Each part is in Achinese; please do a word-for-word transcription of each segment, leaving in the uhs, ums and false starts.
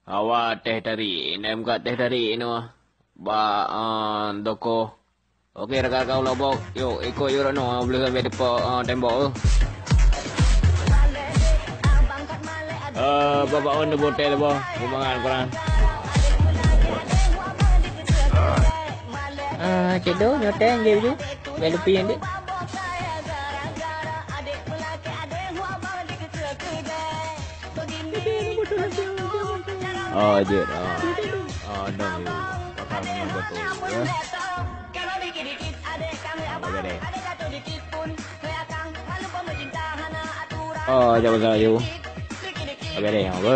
Awak teh tarik, nem kat teh tarik inoe. Bak, ah, toko. Oke, rakan-rakan ulôn bok. Yuk, ikot yuk, Rano, boleh sampai depan, ah, tembok tu. Eh, Bapak Wan tu botel apa? Bumangan korang. Ah, cik tu, nyote, nggih, tu. Biar lupi, nggih. Oh, jeuet. Oh. Oh, dong, yuk. Pakai memang betul, ya. Oke deh. Oh, jangan salah, yuk. Oke deh, apa?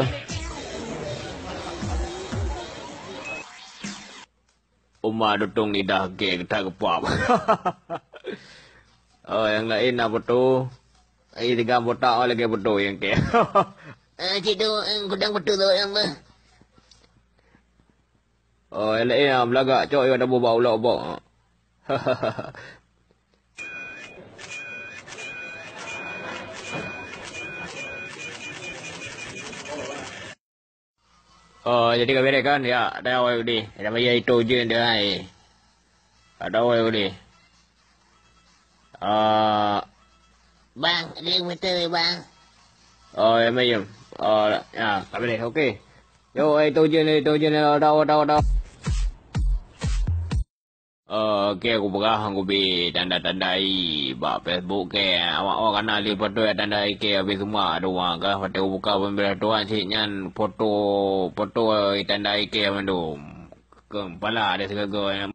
Uma dutong lidah ke, kita kepap. Oh, yang lain apa tu? Eh, tiga botak, oh, lagi betul yang ke. Eh, cik tu, eh, kudang betul tu, yang tu. Oh, yang lain, ah, belagak, cok, yang ada bubak ulok bok. Oh, jadi ka beres kan? Ya, dah awai udi. Dah bayar itu je dah ai. Ada awai udi. Ah, Bang, ada yang betul, Bang. Oh, ya, mayum. Oh, ya, ka beres. Okey. Yo, ai tu je, itu je, dah, dah, dah, dah. Eh, oke, aku peugah, aku bi tanda-tandai bak Facebook ke. Awak, awak kana lé foto ya tandai ke habis semua ada orang ke. Watèe buka pembela Tuhan cit nyan foto, foto tandai ke mandum. Kepala ada segala